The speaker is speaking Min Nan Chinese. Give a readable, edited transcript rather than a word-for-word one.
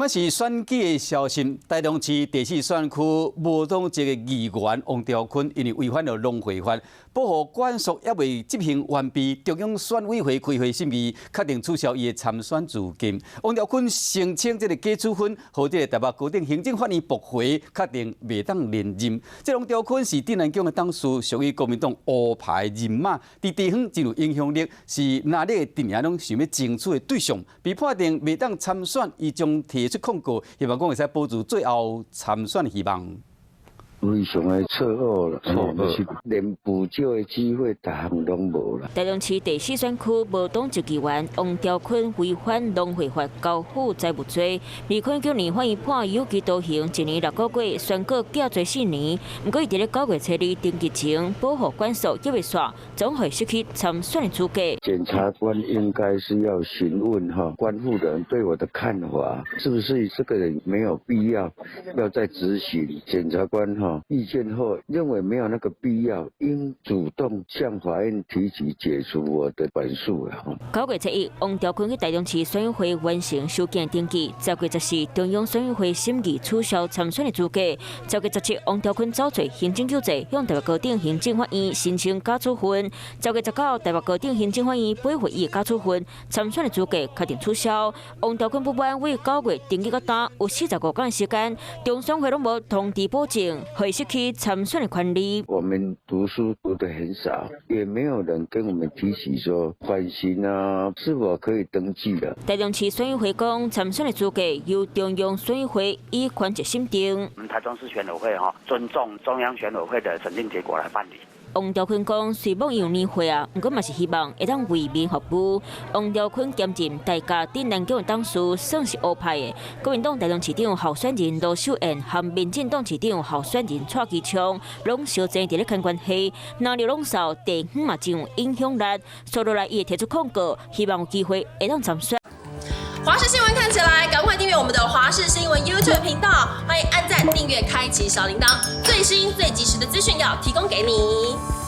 樣是選舉的消息，台中市第四選區無黨籍的議員王兆坤，因為違反了農會法，保護管束猶未執行完畢，中央選委會開會審議，確定取消伊的參選資格。王兆坤聲稱這个假處分，予這个台北高等行政法院駁回，確定袂當連任。這王兆坤是鎮瀾宮的董事，屬於國民黨烏牌人馬，佇地方真有影響力，是藍綠陣營攏想欲爭取的對象。被判定袂當參選，伊將提出控告，希望講會使保住最後參選的希望。非常的錯愕啦，錯愕，連補救的機會逐項攏無啦。台中市第四選區無黨籍議員王兆坤違反農會法交付財物罪，2009年法院判有期徒刑1年6個月，宣告減罪4年。毋過伊佇咧9月初二登記前，保護管束猶未煞，總會失去參選的資格。檢察官應該是要詢問哈，觀護人對我的看法，是不是這個人沒有必要要再質詢檢察官哈？意見後認為沒有那個必要，應主動向法院提起解除我的管束。9月初一，王兆坤去台中市選委會完成收件登記。10月14，中央選委會審議取消參選的資格。10月17，王兆坤走做行政救濟，向台北高等行政法院申請假處分。10月19，台北高等行政法院駁回伊假處分，參選的資格確定取消。王兆坤不滿為9月登記到今有45天的時間，中選會攏無通知保證，會失去參選的權利。我們讀書讀得很少，也沒有人跟我們提起說緩刑啊，是否可以登記的。台中市選委會講，參選的資格由中央選委會依權責審定。我們台中市選委會哈，尊重中央選委會的審定結果來辦理。王兆坤講，雖罔有年歲啊，毋過嘛是希望會當為民服務。王兆坤兼任大甲鎮瀾宮的董事，算是烏派的。國民黨台中市長候選人盧秀燕和民進黨市長候選人蔡其昌，攏相爭佇咧牽關係。藍綠攏受地方嘛真有影響力，所以落來伊會提出控告，希望有機會會當參選。華視新聞看起來，趕快訂閱我們的華視新聞 YouTube 頻道，歡迎按讚、訂閱、開啟小鈴鐺，最新最及時的資訊要提供給你。